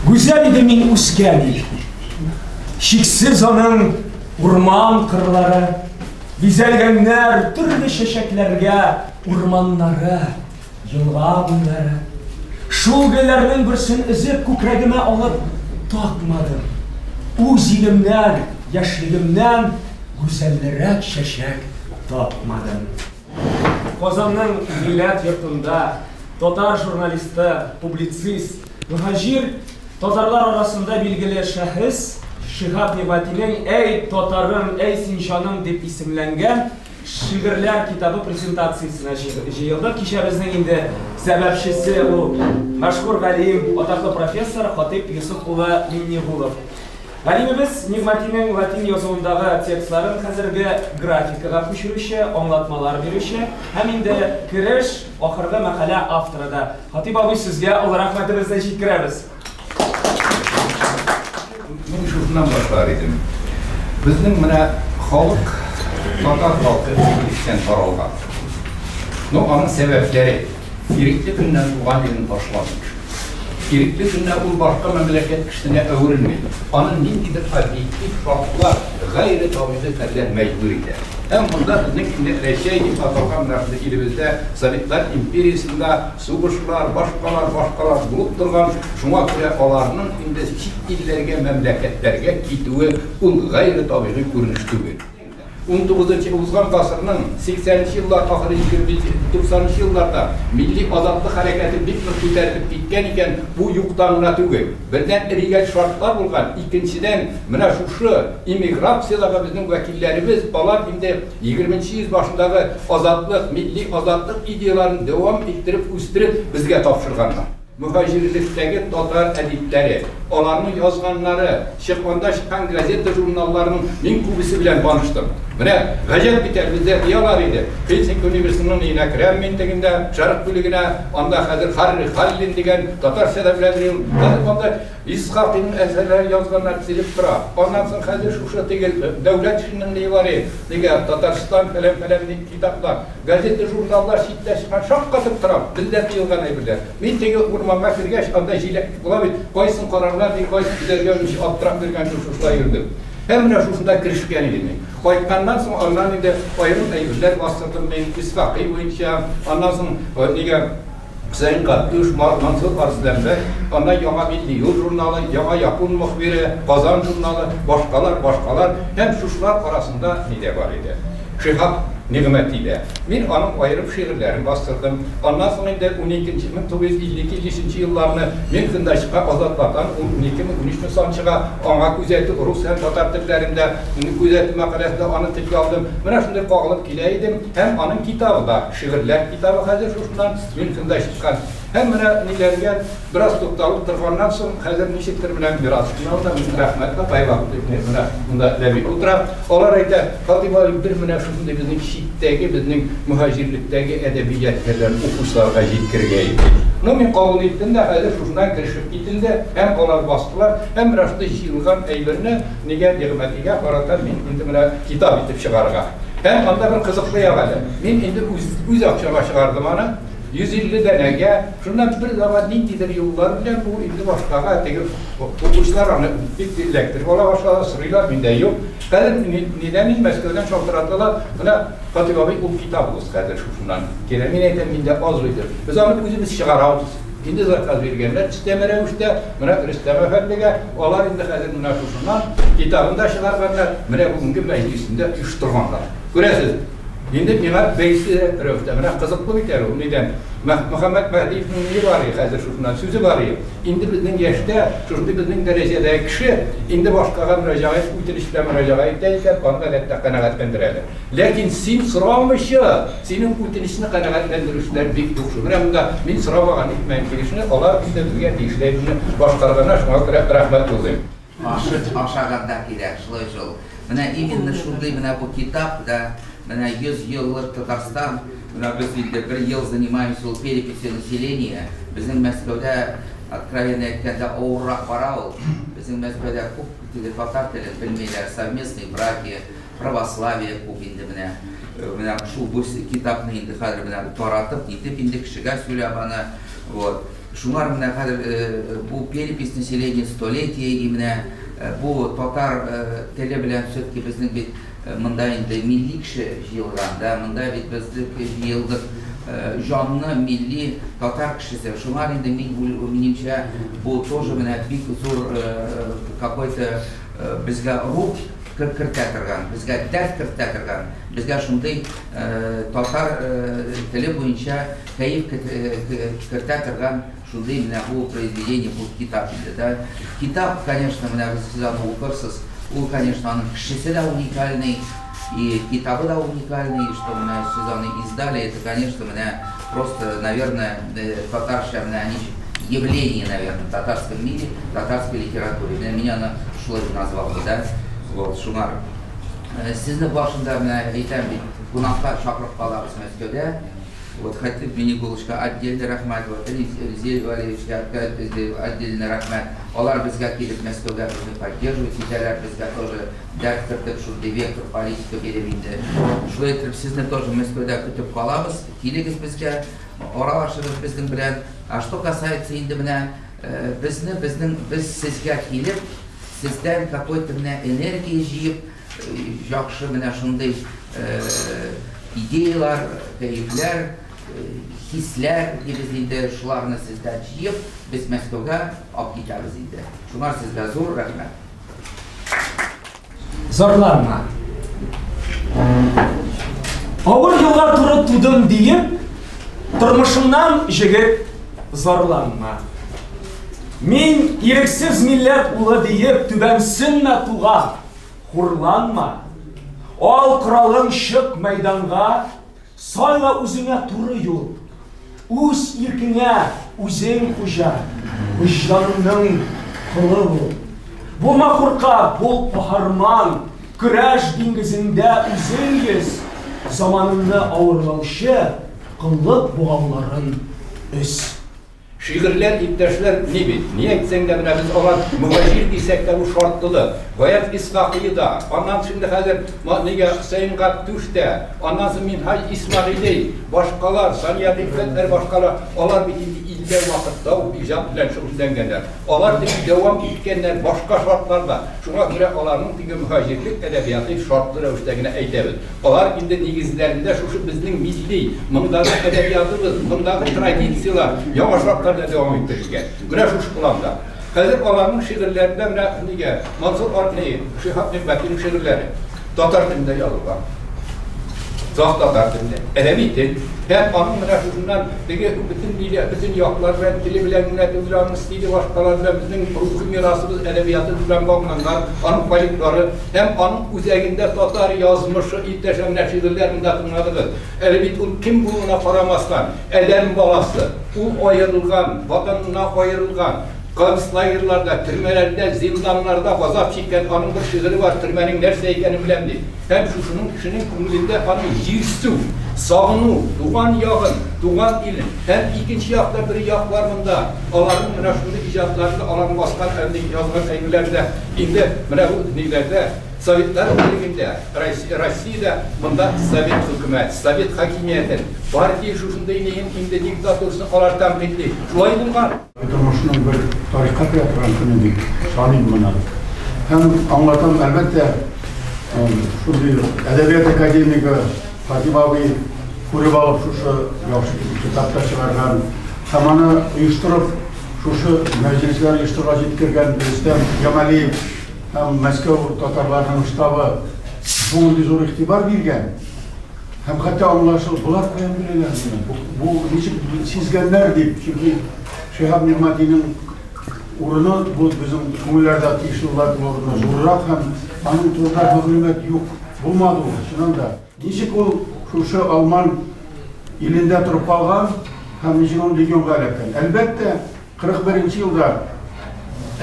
Гүзәл иде мин үскән ил. Чиксез аның урман кырлары, бизәлгәннәр төрле чәчәкләргә урманнары, елга буйлары. Шул гөлләрнең берсен өзеп күкрәгемә алып такмадым. Үз илемнән, яшьлегемнән гүзәллерәк чәчәк тапмадым. Казанның Милләт йортында татар журналисты, публицист, мөһаҗир, татарлар арасында билгеле шәхес Шиһаб Нигъмәтинең Әй, татарым, әй син җаным дип исемләнгән шигырьләр китабы презентациясенә җыелдык. Кичәбезнең инде сәбәпчесе ул мәшһүр галим, атаклы профессор Хатыйп Йосыф улы Миңнегулов. Галимебез Нигъмәтинең латин язуындагы текстларын хәзерге графикага күчерүче, аңлатмалар бирүче һәм инде кереш, ахыргы мәкалә авторы да. Хатыйп абый, сезгә олы рәхмәтебезне җиткерәбез. Мин шушыннан башлар идем. Безнең менә халык, татар халкы элек-электән таралган. Ну, аның сәбәпләре, ирекле көннән туган илен ташламый кеше. Ирекле көндә ул башка мәмләкәт кешесенә әверелми. Аны ниндидер объектив шартлар, гайре табигый хәлләр мәҗбүр итә. Һәм монда безнең инде Рәчәй дип аталган менә шушы илебездә Советлар империясендә сугышлар, башкалар, башкалар булып торган, шуңа күрә аларның инде чит илләргә, мәмләкәтләргә китүе ул гайре табигый күренеш түгел. Унтугызынчы узган гасырның сиксәненче еллар ахыры егерменче туксанынчы елларда милли азатлык хәрәкәте бик нык күтәрелеп киткән икән, бу юктан гына түгел. Бердән, реаль шартлар булган, икенчедән, менә шушы эмиграциядәге безнең вәкилләребез, алар инде егерменче йөз башындагы азатлык, милли азатлык идеяләрен дәвам иттереп, үстереп безгә тапшырганнар. Мөһаҗирлектәге татар әдипләре, аларның язганнары, анда чыккан газета-журналларның мин күбесе белән таныштым. Менә гаҗәп бит әле, бездә тыялар иде. Хельсинки университетының өенә керәм мин тегендә, Шәрык бүлегенә, анда хәзер Харри Халлин дигән, татарча да беләдер ул. Хәзер анда Исхакыйның әсәрләрен язганнар тезелеп тора. Аннан соң хәзер шушы теге Дәүләтшинның ни бар, теге Татарстан фәлән-фәлән дип китаплар. Газета-журналлар читтә чыккан, шаккатып торам, бездә тыелган әйберләр. Мин теге урманга кергәч, анда җиләк була бит, кайсын карарга, ди, кайсын өзәргә белмичә аптырап йөргән шушылай йөрдем. Һәм менә шушында керешкән идем мин. Кайтканнан соң аннан инде аерым әйберләр бастырдым мин, Исхакый буенча, аннан соң нигә Хөсәен Габдүш, Мансур Арсланбәк, аннан Яңа милли юл журналы, Яңа япон мөхбире, Казан журналы, башкалар, башкалар. Һәм шушылар арасында ни дә бар иде. Шиһаб Нигъмәти дә. Мин аның аерым шигырьләрен бастырдым. Аннан соң инде уникенче, 1952 нче елларны Мюнхенда чыккан Азат Ватан, ул уникеме, унөчме сан чыга, аңа күзәтү, рус һәм татар телләрендә күзәтү мәкаләсендә аны телгә алдым. Менә шундый кагылып килә идем. Һәм аның китабы да, шигырьләр китабы хәзер шушыннан Мюнхенда чыккан. Һәм менә ниләргә бераз тукталып торганнан соң, хәзер ничектер менә Мирас каналында мин рәхмәтле, кайвакыт менә монда Ләбиб утыра. Алар әйтә, Хатыйп абый, бер менә шушындый безнең читтәге, безнең мөһаҗирлектәге әдәбият укучыларга җиткерергә иде. Ну, мин кабул иттем дә, хәзер шушыннан керешеп кителде, һәм алар бастылар, һәм менә шундый җыелган әйберне нигә Нигъмәтигә карата мин инде менә китап итеп чыгарырга. Һәм анда бер кызыклы як әле. Мин инде үз, үз акчама чыгардым аны. 150 данәгә. Шуннан бер заман ниндидер юллар белән бу инде башкага теге укучылар аны бик эләктереп ала башлады, сорыйлар, миндә юк. Хәзер нидән мин Мәскәүдән шалтыраталар, менә Хатыйп абый ул китабыгыз хәзер шушыннан килә. Мин әйтәм, миндә аз иде. Без аны үзебез чыгарабыз. Инде заказ биргәннәр өстәмә рәвештә, менә Рөстәм әфәндегә, алар инде хәзер менә шушыннан китабын да чыгарганнар, менә бүгенге мәҗлесен дә оештырганнар. Күрәсез, инде миңа бәйсез рәвештә, менә кызыклы бит әле ул, нидән, Мөхәммәт Мәһдиевнең ние бар иде хәзер шушыннан, сүзе бар иде. Инде безнең яшьтә, шушындый безнең дәрәҗәдәге кеше инде башкага мөрәҗәгать, үтенеч белән мөрәҗәгать итә икән, аны гадәттә канәгатьләндерәләр. Ләкин син сорамыйча, синең үтенечне канәгатьләндерүчеләр бик юк шул. Менә монда мин сорамаган итмәгән килешне, алар инде безгә тиешле әйберне башкарганнар, шуңа күрә рәхмәт юллыйм. Аш ашаганда кирәк, шулай шул. Менә именно шундый менә бу китап да, менә 100 еллык Татарстан, менә без инде бер ел занимаемся ул переписью населения. Безнең Мәскәүдә, откровенно әйткәндә, авыррак бара ул. Безнең Мәскәүдә күп теге татар телен белмиләр, совместные браки, православие күп инде менә. Менә шул бу китапны инде хәзер менә таратып, нитеп инде кешегә сөйләп аны. Вот. Шуңар менә хәзер бу перепись населения столетие и менә бу татар теле белән все-таки безнең бит монда инде милли кеше җыелган, да, монда бит без җыелдык җанлы милли татар кешесе. Шуңар инде мин минемчә бу тоже менә бик зур какой-то безгә рух кертә торган, безгә дәрт кертә торган, безгә шундый татар теле буенча кәеф кертә торган шундый менә бу произведение, бу китап инде, да. Китап, конечно, менә сез аны укырсыз, ул, конечно, аның кешесе дә уникальный, и китабы да уникальный, что менә сез аны издали, это, конечно, менә просто, наверное, татарча менә явление, наверное, в татарском мире, в татарской литературе. Менә мин аны шулай назвал бы, да. Вот, шуңар. Сезне башында менә әйтәм бит, кунакка чакырып калабыз Мәскәүдә. Вот Хатип Минигуловичка отдельный рәхмәт, вот Ризель Валерьевичка отдельный рәхмәт. Алар безгә килеп Мәскәүгә безне поддерживать итәләр, безгә тоже дәрт кертеп, шундый вектор политика биреп инде. Шулай итеп, сезне тоже Мәскәүдә көтеп калабыз. Килегез безгә, аралашыгыз безнең белән. А что касается инде менә безне, безнең без сезгә килеп, сездән какой-то менә энергия җыеп, яхшы менә шундый идеялар, кәефләр, хисләр дибез инде, шуларны сездән җыеп, без Мәскәүгә алып китәбез инде. Шуңар сезгә зур рәхмәт. Зарланма. Авыр елга туры тудым диеп, тормышыңнан җегет зарланма. Мин ирексез милләт улы диеп, түбәнсенмә туган, хурланма. Ал коралың, чык мәйданга, сайла үзеңә туры юл. Үз иркеңә үзең хуҗа, вөҗданыңның колы бул. Булма куркак, бул каһарман, көрәш диңгезендә үзең йөз, заманыңны авырлаучы коллык богауларын өз. Шигырьләр, иптәшләр, ни бит, ни әйтсәң дә, менә без алар мөһаҗир дисәк тә, бу шартлылык. Гаять Исхакый да, аннан шунда хәзер нигә Хөсәен Габдүш тә, аннан соң Минһаҗ Исмәгыйли, башкалар, Сания Гыйффәтләр, башкалар, алар бит инде илдә вакытта ук иҗат белән шөгыльләнгәннәр. Алар теге дәвам иткәннәр башка шартларда. Шуңа күрә аларның теге мөһаҗирлек әдәбияты шартлы рәвештә генә әйтәбез. Алар инде нигезләрендә шушы безнең милли, мондагы әдәбиятыбыз, мондагы традицияләр яңа шартларда дәвам иттерелгән. Менә шушы планда. Хәзер аларның шигырьләрендә менә нигә Мансур Артни, Шиһаб Нигъмәтинең шигырьләре татар телендә язылган. Саф татар телендә, әдәби тел. Һәм аның менә шушыннан теге бөтен иле, бөтен яклар белән, теле белән генә түгел, аның стиле башкалар белән безнең рухи мирасыбыз, әдәбиятыбыз белән багланган, аның фольклоры һәм аның үзәгендә татар язмышы, иптәшләр, менә шигырьләр монда тыңладыгыз. Әле бит ул кем булуына карамастан, адәм баласы, ул аерылган, ватанына аерылган, концлагерьларда, төрмәләрдә, зинданнарда газап чиккән, аның бер шигыре бар, төрмәнең нәрсә икәнен беләм дип. Һәм шушының кешенең күңелендә аның җирсү, сагыну, туган ягын, туган илен. Һәм икенче якта бер як бар монда. Аларның менә шундый иҗатларында, аларның баскан әле язган әйберләрендә инде менә бу ниләрдә, Советлар Берлегендә, Россиядә монда совет хөкүмәт, совет хакимиятен, партия шушындый неен инде диктатурасын алар тәнкыйтьли. Шулай булган. Тормышның бер тарихка керә торган көне дип саныйм моны. Һәм аңлатам, әлбәттә, шундый әдәбият академигы Хатип абый күреп алып шушы яхшы китап та чыгарган һәм аны оештырып шушы мәҗлесләр оештыруга җиткергән Рөстәм Ямалиев һәм Мәскәү татарларының штабы шундый зур игътибар биргән. Һәм хәтта аңлашыл, болар каян беләләр моны? Бу ничек сизгәннәр дип, чөнки Шиһаб Нигъмәтинең урыны бу безнең күңелләрдә тиешле урыны зуррак һәм аның турында мәгълүмат юк, булмады ул, чыннан да. Ничек ул шушы алман илендә торып калган һәм ничек ул легионга эләккән? Әлбәттә, 41 елда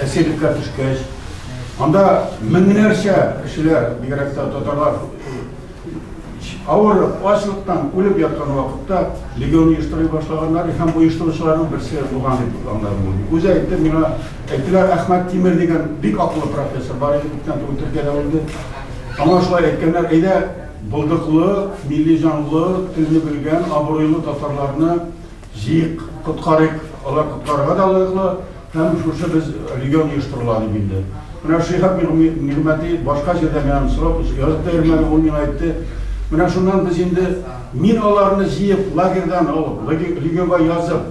әсирлеккә төшкәч, анда меңнәрчә кешеләр, бигрәк тә татарлар, авырып, ачлыктан үлеп яткан вакытта легион оештыра башлаганнар һәм оештыручыларның берсе булган дип аңладым. Үзе әйтте миңа, әйттеләр, Әхмәт Тимер дигән бик акыллы профессор бар иде, күптән түгел Төркиядә үлде. Аңа шулай әйткәннәр, әйдә, булдыклы, милли җанлы, телне белгән, абруйлы татарларны җыйык, коткарыйк. Алар котларга да лаеклы, һәм шушы без легион оештырыла дип инде. Менә Шиһаб Нигъмәти башка җирдә миңа сорап язып та йөрмәде, ул миңа әйтте. Менә шуннан без инде мин аларны җыеп, лагерьдан алып, легионга язып,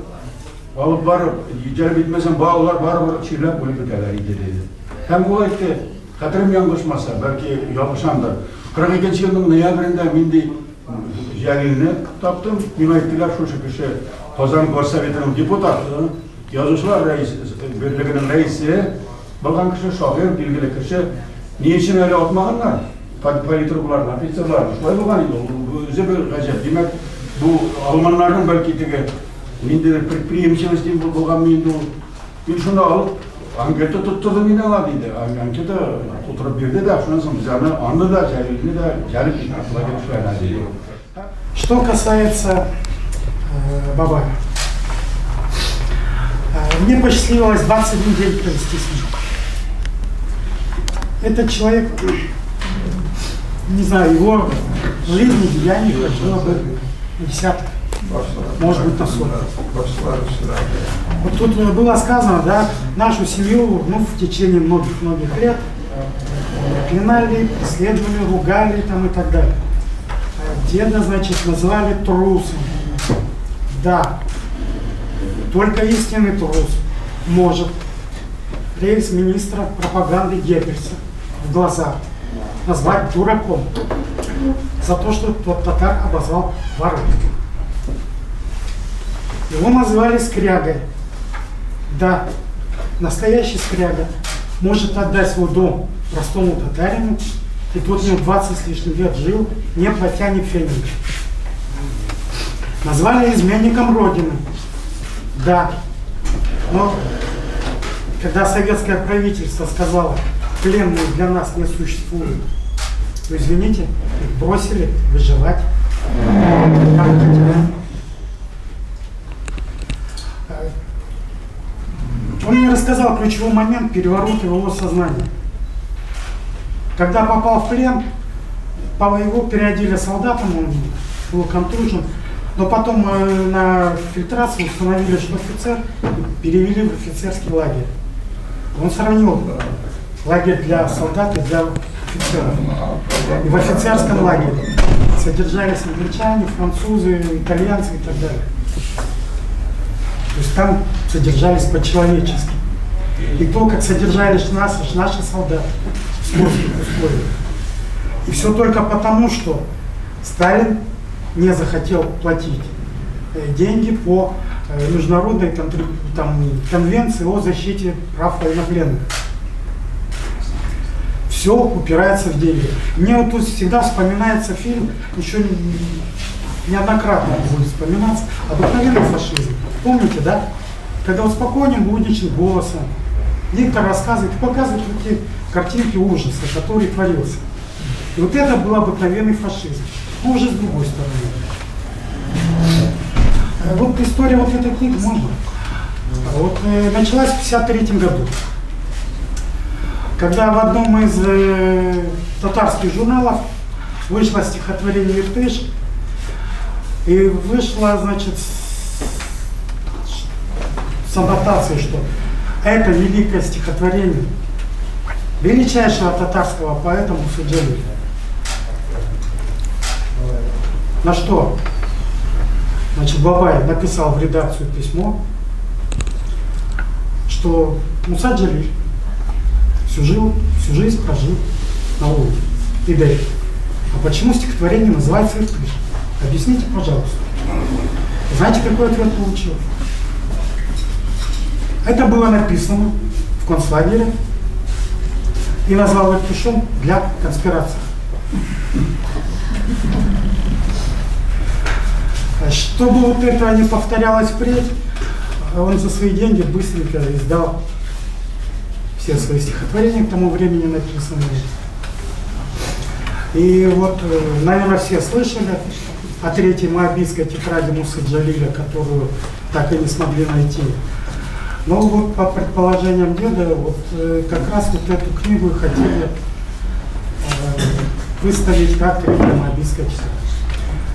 алып барып, җәлеп итмәсәм, балалар барыбер чирләп үлеп бетәләр иде, диде. Һәм ул әйтте, хәтерем ялгышмаса, бәлки ялгышамдыр. 42 елның ноябрендә мин ди Җәлилне таптым. Миңа әйттеләр, шушы кеше Казан Горсоветының депутаты, язучылар рәис берлегенең рәисе булган кеше, шагыйрь, билгеле кеше. Ни өчен әле атмаганнар? Политрукларны, офицерларны. Шулай булган инде ул. Үзе бер гаҗәп. Димәк, бу алманнарның бәлки теге ниндидер предприимчивость булганмы инде ул. Мин шуны алып, анкета тоттырдым инде аңа, диде. Анкета тутырып бирде дә, шуннан соң без аны, аны да, Җәлилне дә җәлеп иттек лагерь эшләренә, диде. Что касается Бабая. Мне посчастливилось 21 день провести с ним. Этот человек, не знаю, его жизни, деяний хватило бы на десяток, может быть, на сотню. Вот тут было сказано, да, нашу семью, ну, в течение многих-многих лет проклинали, преследовали, ругали там и так далее. Деда, значит, назвали трусом. Да, только истинный трус может рейхсминистра пропаганды Геббельса в глаза назвать дураком за то, что тот татар обозвал вором. Его назвали скрягой. Да, настоящий скряга может отдать свой дом простому татарину, и тот у него 20 с лишним лет жил, не платя ни фенинга. Назвали изменником Родины. Да, но когда советское правительство сказало, пленные для нас не существуют, то, извините, их бросили выживать, как хотят. Он мне рассказал ключевой момент переворота его сознания. Когда попал в плен, его переодели солдатом, он был контужен, но потом на фильтрацию установили, что офицер, и перевели в офицерский лагерь. Он сравнил лагерь для солдат и для офицеров. И в офицерском лагере содержались англичане, французы, итальянцы и так далее. То есть там содержались по-человечески. И то, как содержались наши солдаты в скотских условиях. И все только потому, что Сталин не захотел платить деньги по международной конвенции о защите прав военнопленных. Все упирается в деньги. Мне вот тут всегда вспоминается фильм, еще неоднократно будет вспоминаться, «Обыкновенный фашизм». Помните, да? Когда вот спокойным, будничным голосом диктор рассказывает и показывает такие картинки ужаса, который творился. И вот это был обыкновенный фашизм. Но уже с другой стороны. Вот история вот этой книги, можно? Вот, началась в 1953 году, когда в одном из татарских журналов вышло стихотворение «Иртыш», и вышло, значит, с аннотацией, что это великое стихотворение величайшего татарского поэта Мусы Джалиля. На что, значит, Бабай написал в редакцию письмо, что Муса Джалиль всю жизнь прожил на Волге и Дельте. А почему стихотворение называется «Иртыш»? Объясните, пожалуйста. Знаете, какой ответ получил? Это было написано в концлагере и назвал Иртышом для конспирации. Чтобы вот это не повторялось впредь, он за свои деньги быстренько издал все свои стихотворения, к тому времени написанные. И вот, наверное, все слышали о третьей моабитской тетради Мусы Джалиля, которую так и не смогли найти. Но вот по предположениям деда, вот как раз вот эту книгу и хотели выставить как третья моабитская тетрадь.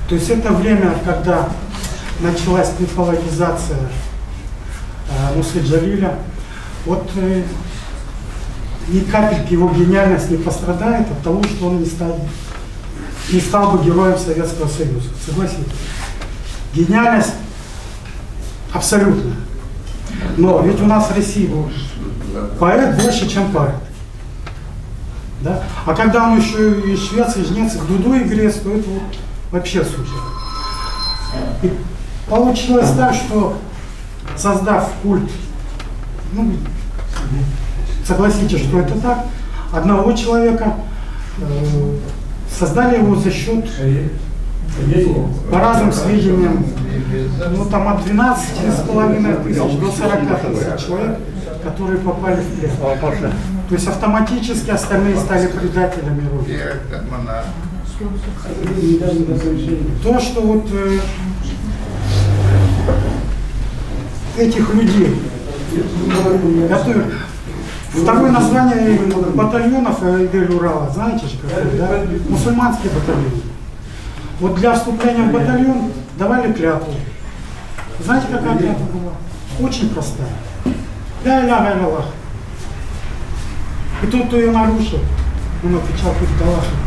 То есть это время, когда началась мифологизация Мусы Джалиля. Вот ни капельки его гениальность не пострадает от того, что он не стал бы героем Советского Союза. Согласитесь? Гениальность абсолютно. Но ведь у нас в России поэт больше, чем поэт. Да? А когда он еще и швец, и жнец, и в дуду игре, то это вот вообще супер. И получилось так, что создав культ, ну, согласитесь, что это так, одного человека, создали его за счет, по разным сведениям, ну, там от 12,5 тысяч до 40 тысяч человек, которые попали в плен. То есть автоматически остальные стали предателями Родины. То, что вот этих людей готовят. Второе название батальонов Идель-Урала, знаете же, какое, да? Мусульманские батальоны. Вот для вступления в батальон давали клятву. Знаете, какая клятва была? Очень простая. Ля иляха илlalлах. И тот, кто ее нарушил, он отвечал перед Аллахом.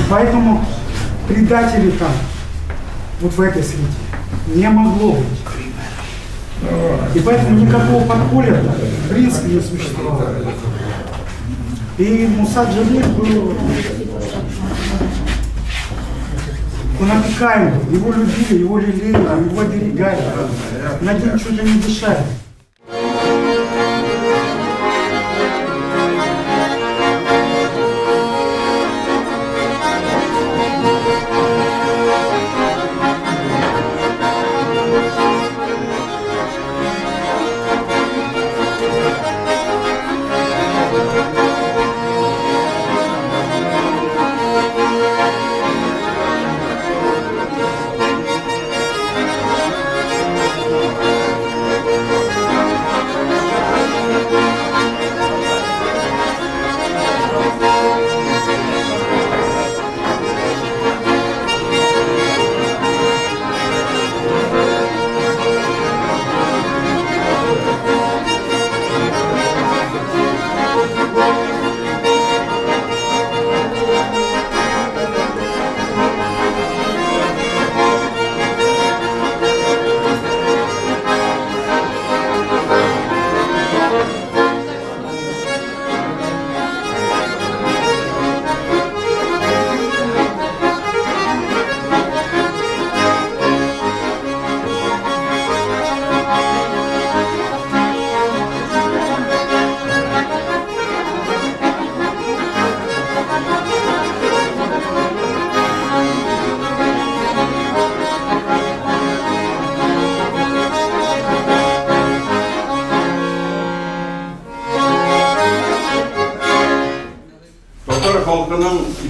Поэтому предателей там, вот в этой среде, не могло быть. И поэтому никакого подполья там, в принципе, не существовало. И Муса Джалиль был, он опекаем был, его любили, его лелеяли, его оберегали, над ним чуть ли не дышали.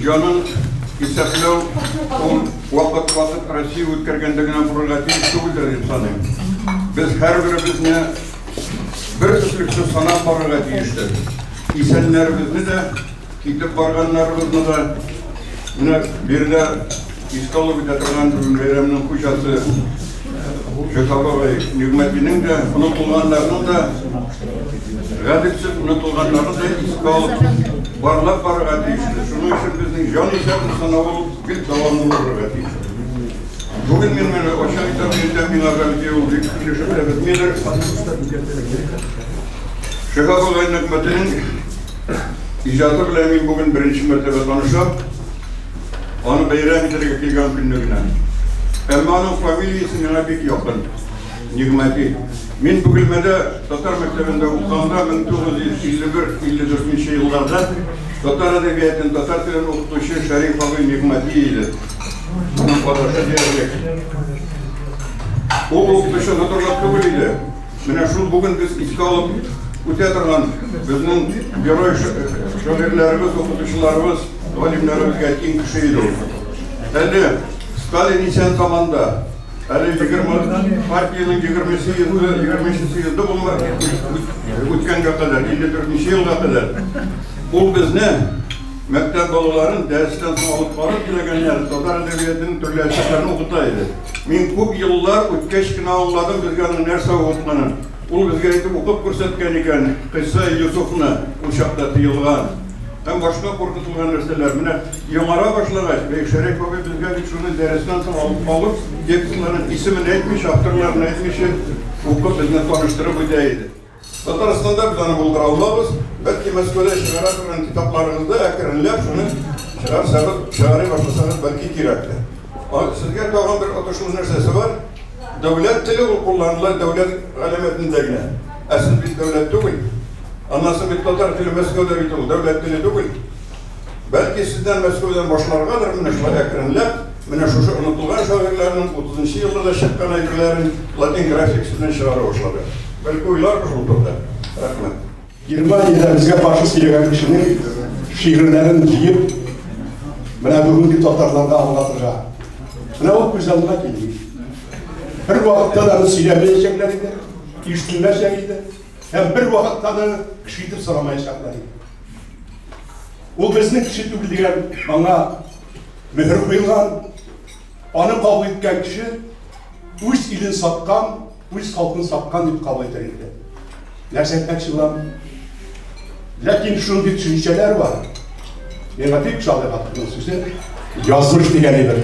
Җанын исәпләү ул вакыт-вакыт Россия үткәргәндә генә булырга тиеш түгелдер дип саныйм. Без һәрберебезне бер өслексез санап барырга тиештер. Исәннәребезне дә, китеп барганнарыбызны да, менә биредә искә алып үтә торган бәйрәмнең хуҗасы Шөһаб агай Нигъмәтинең дә, онытылганнарның да, гаделсез онытылганнарны да искә алып барлап барырга тиешле. Шуның өчен безнең җан исәбен санавы гел дәвамлы булырга тиеш. Бүген мин менә ачык әйтәм, иртән миңа бәлки ул бик килешеп тә бетмидер. Шөһаб агай Нигъмәтинең иҗаты белән мин бүген беренче мәртәбә танышам. Аны бәйрәм итәргә килгән көнне генә. Әмма аның фамилиясе миңа бик якын. Нигъмәти. Мин Бөгелмәдә татар мәктәбендә укыганда 1951-54 елларда татар әдәбиятын, татар телен укытучы Шәриф абый Нигъмәти иде. Аның адашы диярлек. Ул укытучы натурлап түгел иде. Менә шул бүген без искә алып үтә торган безнең герой шагыйрьләребез, укытучыларыбыз, галимнәребезгә тиң кеше иде ул. Әле Сталин исән заманда, әле партиянең 20 съезды булма үткәнгә кадәр, 54 елга кадәр, ул безне мәктәп балаларын дәрестән соң алып барып теләгәннәр татар әдәбиятының төрле әсәрләрен укыта иде. Мин күп еллар үткәч кенә аңладым безгә аның нәрсә укытканын. Ул безгә әйтеп укып күрсәткән икән Кыйсса Йосыфны, ул чакта тыелган һәм башка куркытылган нәрсәләр. Менә яңара башлагач, Бәек Шәриф абый безгә бит шуны дәрестән соң алып калып, текстларның исемен әйтмичә, авторларын әйтмичә укып безне таныштырып үтә иде. Татарстанда без аны булдыра алмабыз. Бәлки Мәскәүдә чыгара торган китапларыгызда әкренләп шуны чыгарсагыз, чыгарый башласагыз, бәлки кирәктер. Сезгә тагын бер отышлы нәрсәсе бар. Дәүләт теле ул кулланыла дәүләт галәмәтендә генә. Ә сез бит дәүләт түгел. Аннан соң бит татар теле Мәскәүдә бит ул дәүләт теле түгел. Бәлки сездән Мәскәүдән башларгадыр менә шулай әкренләп, менә шушы онытылган шагыйрьләрнең 30 нчы елларда чыккан әйберләрен латин графикасы белән чыгара башларга. Бәлки уйларбыз ул турыда. Рәхмәт. Германиядә безгә каршы сөйләгән кешенең шигырьләрен җыеп, менә бүгенге татарларга аңлатырга. Менә ул күз алдына килми. Бер вакытта да аны сөйләмәячәкләр иде, ишетелмәячәк иде. Һәм бер вакытта да кеше итеп сорамаячаклар иде. Ул безнең кеше түгел дигән аңа мөһер куелган, аны кабул иткән кеше үз илен саткан, үз халкын саткан дип кабул итәр иде. Нәрсә әйтмәкче булам? Ләкин шундый төшенчәләр бар. Миңа бик ошады хатынның сүзе. Язмыш дигән әйбер.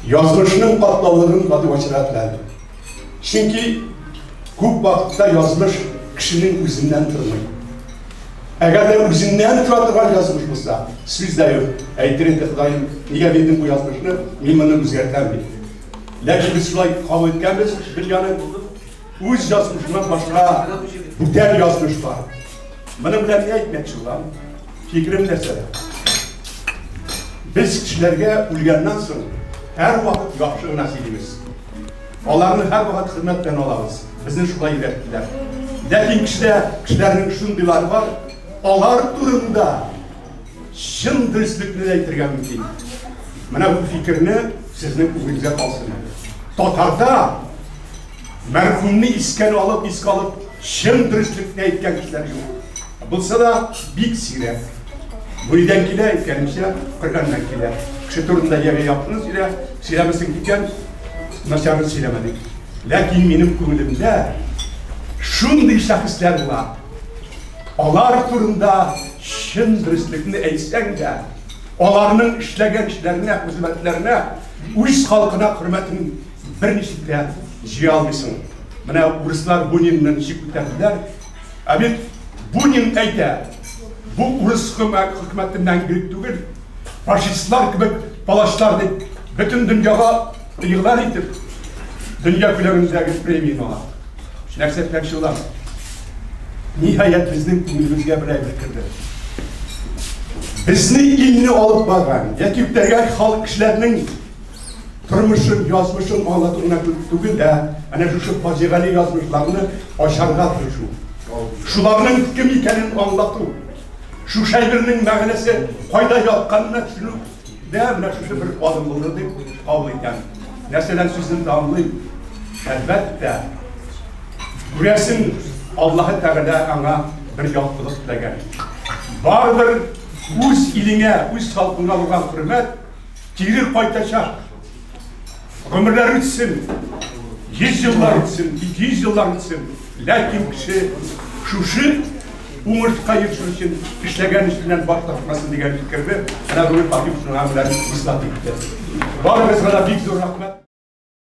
Язмышның катлаулылыгын Фатих ачырга теләде. Чөнки күп вакытта язмыш кешенең үзеннән тормый. Әгәр дә үзеннән тора торган язмыш булса, сүз дә юк. Әйтер инде Ходаем, нигә бирдең бу язмышны, мин моны үзгәртәм дип. Ләкин без шулай кабул иткәнбез дөньяны. Үз язмышыннан башка бүтән язмыш бар. Моның белән ни әйтмәкче булам? Фикерем нәрсәдә? Без кешеләргә үлгәннән соң һәрвакыт яхшы гына сөйлибез. Аларны һәрвакыт хөрмәт белән алабыз. Безне шулай өйрәттеләр. Ләкин кешедә кешеләрнең шундыйлары бар, алар турында чын дөреслекне дә әйтергә мөмкин. Менә бу фикерне сезнең күңелегездә калсын. Татарда Мәрхүмне искән алып, искә алып, чын дөреслекне әйткән кешеләр юк. Булса да, бик сирәк. Бу нидән килә, әйткәнемчә, Коръәннән килә. Кеше турында яме яхшыны сөйлә, сөйләмәсең икән, начарын сөйләмә дип. Ләкин минем күңелемдә шундый шәхесләр була. Алар турында чын дөреслекне әйтсәң дә, аларның эшләгән эшләренә, хезмәтләренә, үз халкына хөрмәтен Берничек тә җыя алмыйсың. Менә урыслар Бунинны ничек күтәрделәр. Ә бит Бунин әйтә, бу урыс хөкүмәте мәңгелек түгел, фашистлар кебек палачлар дип, бөтен дөньяга игълан итеп, дөнья күләмендәге премияне ала. Нәрсә әйтмәкче булам? Ниһаять, безнең күңелебезгә бер әйбер керде. Безне илне алып барган яки күтәргән халык кешеләрнең Тормышын, язмышын аңлату гына түгел, ә әнә шушы фаҗигале язмышларны ачарга тырышу. Шуларның кем икәнен аңлату. Шушы әйбернең мәгънәсе кайда ятканына төшенү дә менә шушы бер адым булды дип кабул итәм. Нәрсәдән сүзне тәмамлыйм? Әлбәттә, күрәсең, Аллаһы Тәгалә аңа бер яктылык теләгән. Барыбер үз илеңә, үз халкыңа булган хөрмәт Кире кайтачак. Гомерләр үтсен, 100 еллар үтсен, 200 еллар үтсен, ләкин кеше шушы уңышка ирешү өчен эшләгән эшеннән баш тартмасын дигән фикерне менә бүген Фатих шуңа белән исбат итте. Барыгызга да бик зур рәхмәт.